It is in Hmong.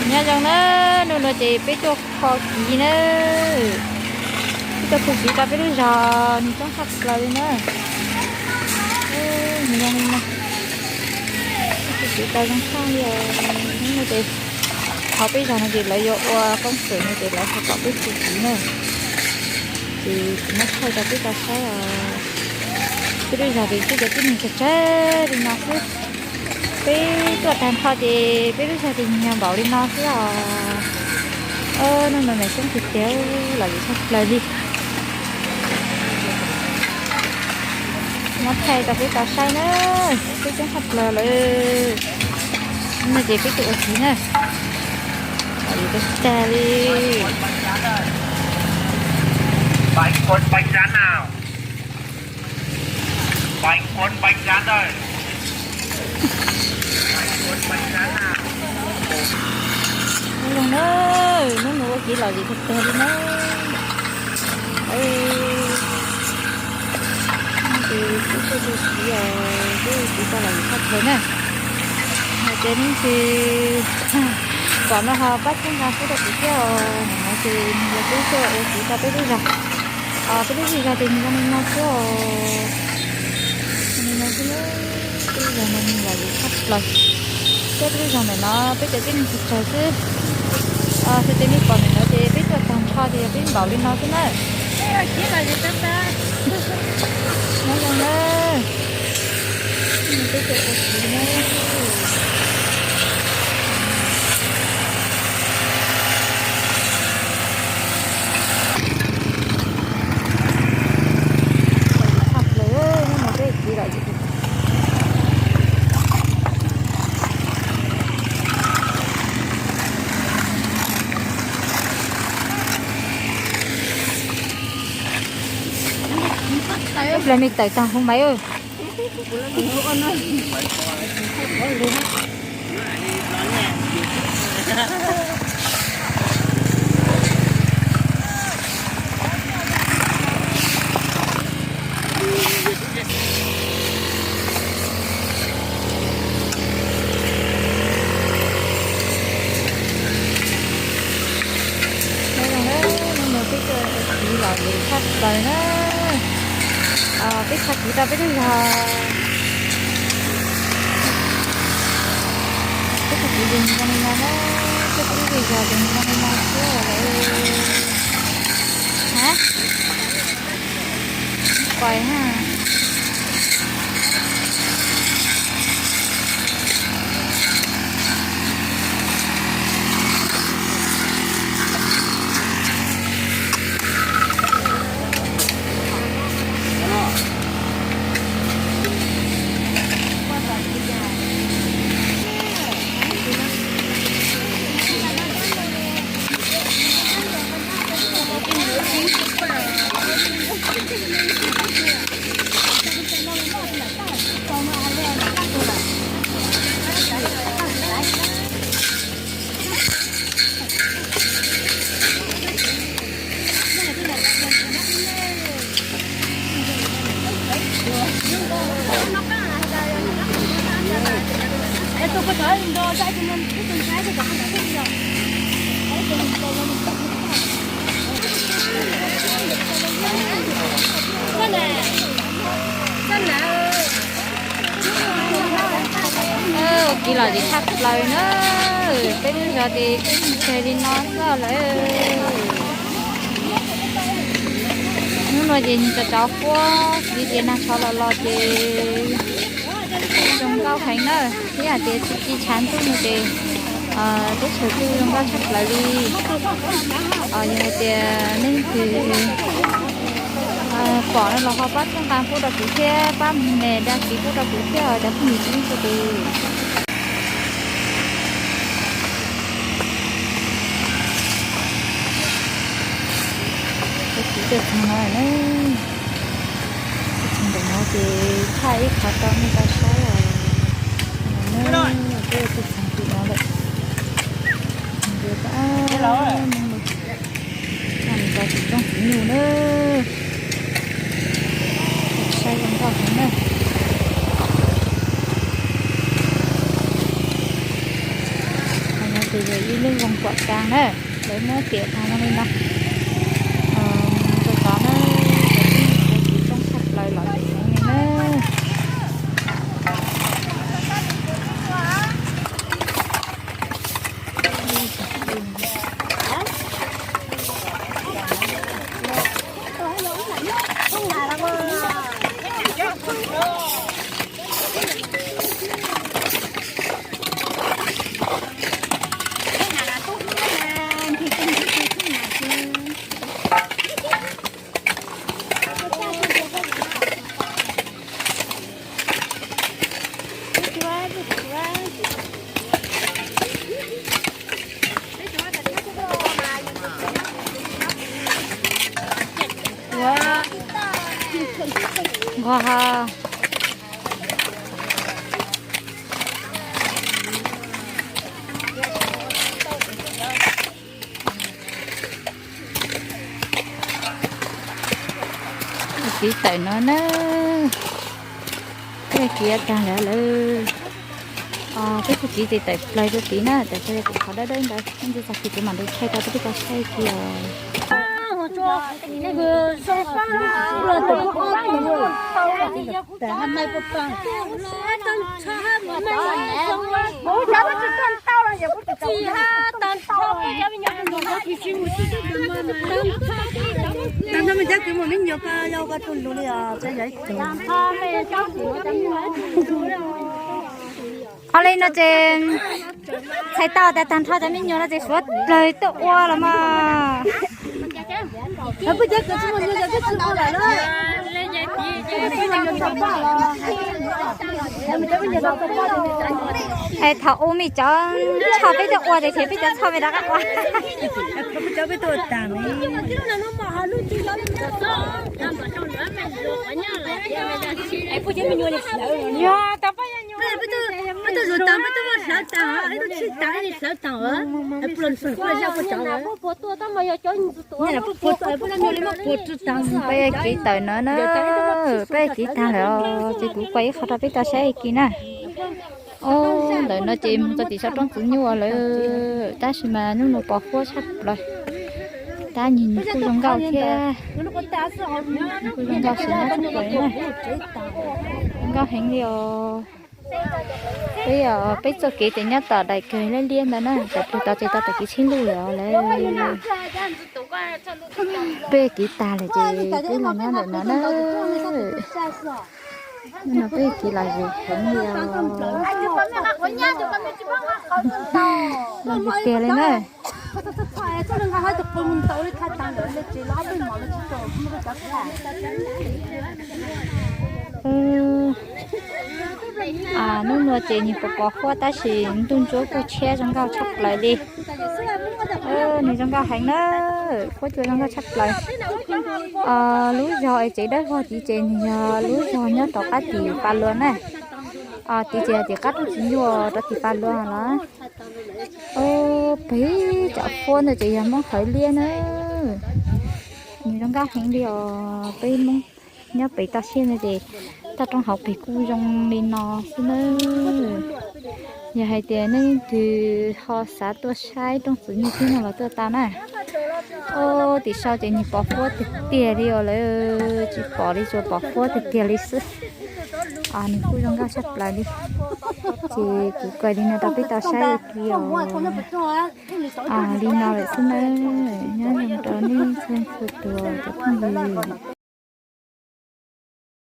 Nyob zoo na, hnub no ces peb tuaj kho kiv na. Peb tuaj kho kiv rau peb lub zos, nws coob tshaj plaws li na. Nws zoo li no, peb kho kiv tau zoo tshaj li os. Hnub no ces hauv peb zos no ces lawv yuav ua koob xwm no ces lawv ho kom peb kho kiv na. Ces kuv muab thaij rau peb tau saib os. Peb lub zos ces twb cov tib neeg tsawg tsawg li no xwb. Peb tuaj tag nrho ces peb lub zos ces nyias npaum li no xwb os. Hnub no mas coob tiag tiag, lom zem tshaj plaws li. Muab thaij rau peb tau saib na, peb coob tshaj plaws lawm. Hnub no ces peb tuaj ua kiv na, lom zem tag tag li. Nyob zoo na, hnub no ua kiv lom zem tag tag li na. Ces peb tuaj ua kiv os, peb ua kiv tau lom zem tshaj plaws na. Hais tias neb ces pom no ho pab txhawb nqa pub rau kuv thiab os, nim no ces nws yog peb tuaj ua kiv rau peb lub zos. Peb lub zej zos ces nws zoo li no xwb os. Zoo li no xwb, peb lub zos no nws lom zem tshaj plaws. Thiab peb lub zos ntawm no peb cov tib neeg tsawg tsawg xwb. Xws li nej pom ntawm no ces peb tuaj tag nrho ces yog peb npaum li no xwb na. Nyob zoo na. Peb tuaj ua kiv na. Tshaj plaws, hnub no peb ua kiv lom zem. Ib pliag me tawm tag hauv maiv. Nyob zoo na, hnub no peb tuaj ua kiv lom zem tshaj plaws na. Peb kho kiv rau peb lub zos. Peb kho kiv ces nws zoo li no na, peb lub zej zos ces nws zoo li no xwb lawm. Ha? Pais ha. Ua kiv lom zem tshaj plaws na, peb lub zos ces tsawg li no xwb lawm. Hnub no ces nws tsov tsov huab, vim tias nag tshov los los ces zoo nkauj heev na, thiab hais tias txuj ci tshav ntuj no ces teb chaws kuj zoo nkauj tshaj plaws li. Yog hais tias leej twg pom no los ho pab txhawb nqa pub rau kuv thiab, pab mus nias đăng ký pub rau kuv thiab cov phooj ywg txhua tus. Peb kuv tuaj txog no na, tuaj txog ntawm no ces thaij ib qho rau nej tau saib os. Peb tuaj txog tim no lawm, nws tau tsis rooj txiv nyuj na. Saib zoo nkauj heev na. Qhov no ces yog Ib lub voos kuam kaas na, lawv muab tiam tag zoo li no. Mus rau tod na, cov tib neeg cov txiv coob tshaj plaws los tiam heev li na. Nquag ha. Kiv tawm no na, peb kiv tag lawm lawm. Peb tug kiv tes tawm plaws rau tid na, tawm plaws rau tim qhov dawb dawb ntawd, ib ntsis tag kis kuv mam li thaij rau peb tau saib kiag. Qhov li no ces txhais tau tas tag nrho cov me nyuam no ces suav dlawg tuaj ua los mas. Es thaum u me cov ntshaw peb tuaj ua ces thiaj peb cov txhoj me rov qab ua. Peb kiv tawm no na, peb kiv tag lawm os, ces kuv kuaj ib qho rau peb tau saib kiag na. Ntawm no ces mus txog tim saum roob txiv nyuj lawm, tab sis mas hnub no pos huab tshaj plaws. Tab sis nws kuj zoo nkauj thiab, kuj zoo nkauj xwb na, tshaj plaws na. Zoo nkauj heev li os. Peb, peb txoj kev ces nyob tom daim kawg liab liab ntawd na, tawm plaws tod ces tau tawm kev tsheej luj lawm os lawm. Peb kiv tag lawm ces peb los nyob ntawm no na. No peb kiv los zoo heev li os. Tiag tiag li na. Hnub no ces nws pos pos huab tab sis ntuj ntsuab kuj tshiab zoo nkauj tshaj plaws li. Nws zoo nkauj heev na, huab cua zoo nkauj tshaj plaws. Lub zog es tsev dawb vog tid ces nws yog lub zog nyob rov qab tim pas luas na. Tid ces yog tim qab roob txiv nyuj rov tim pas luas los. Pem cov huab ntawd ces yog Hmoob Hawv Liab na. Nws zoo nkauj heev li os, peb Hmoob nyob pem toj siab no ces toj roob hauv pes kuj zoo li no xwb na. Yog hais tias nej leej twg ho xav tuaj saib roob txiv nyuj thiab no los tuaj tau na. Tim sau ces nws pos huab tiag tiag li os lawm, tsis pom li, tsuas pom huab tiag tiag li xwb. Nws kuj zoo nkauj tshaj plaws li. Ces kuv kaw li no rau peb tau saib kiag os. Li no lawm xwb na, nyob zoo rau nej txhua txhua tus cov phooj ywg.